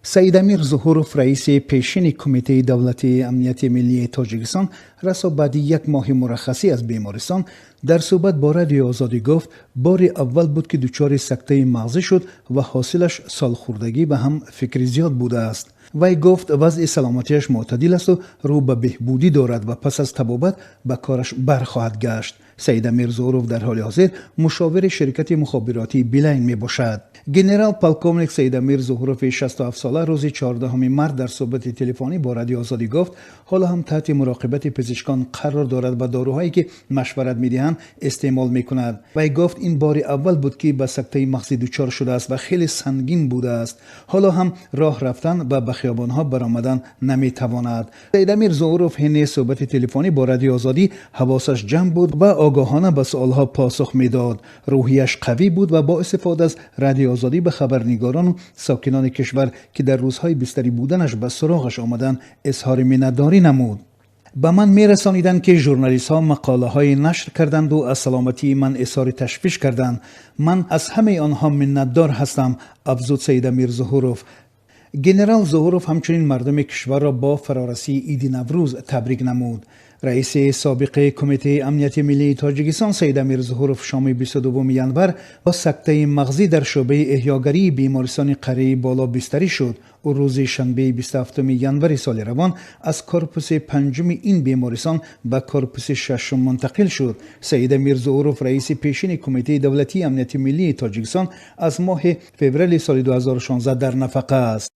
Саидамир Зуҳуров, раиси пешини Кумитаи давлатии амнияти миллии Тоҷикистон, расо баъди як моҳи мураххасӣ аз бемористон дар суҳбат бо Радиои Озодӣ гуфт, бори аввал буд, ки дучори сактаи мағзӣ шуд ва ҳосилаш солхӯрдагӣ ва ҳам фикри зиёд будааст. Вай гуфт, вазъи саломатиаш мӯътадил асту рӯ ба беҳбудӣ дорад ва пас аз табобат ба кораш бархоҳад гашт. Саидамир Зуҳуров дар ҳоли ҳозир мушовири ширкати мухобиротии Билайн мебошад. Генерал полковник Саидамир Зуҳурови 67-сола рӯзи 14 март дар суҳбати телефонӣ бо Радиои Озодӣ гуфт, ҳоло ҳам таҳти муроқибати пизишкон қарор дорад ва доруҳое, ки машварат медиҳанд, истеъмол мекунад. Вай гуфт, ин бори аввал буд, ки ба сактаи мағзӣ дучор шудааст ва хеле сангин будааст. Ҳоло ҳам роҳ рафтан ва ба хиёбонҳо баромадан наметавонад. Саидамир Зуҳуров ҳини суҳбати телефонӣ бо Радиои Озодӣ ҳавосаш ҷамъ буд ва огоҳона ба суолҳо посух медод. Рӯҳияш қавӣ буд ва бо истифода аз Радиои Озодӣ ба хабарнигорону сокинони кишвар, ки дар рӯзҳои бистарӣ буданаш ба суроғаш омаданд, изҳори миннатдорӣ намуд. Ба ман мерасониданд, ки журналистҳо мақолаҳое нашр карданду аз саломатии ман изҳори ташвиш карданд. Ман аз ҳамаи онҳо миннатдор ҳастам, афзуд Саидамир Зуҳуров. Генерал Зуҳуров ҳамчунин мардуми кишварро бо фарорасии иди Наврӯз табрик намуд. Раиси собиқи Кумитаи амнияти миллии Тоҷикистон Саидамир Зуҳуров шоми 22 январ бо сактаи мағзӣ дар шӯъбаи эҳёгарии бемористони Қарияи Боло бистарӣ шуд. Ӯ рӯзи шанбеи 27 январи соли равон аз корпуси панҷуми ин бемористон ба корпуси шашум мунтақил шуд. Саидамир Зуҳуров, раиси пешини Кумитаи давлатии амнияти миллии Тоҷикистон, аз моҳи феврали соли 2016 дар нафақа аст.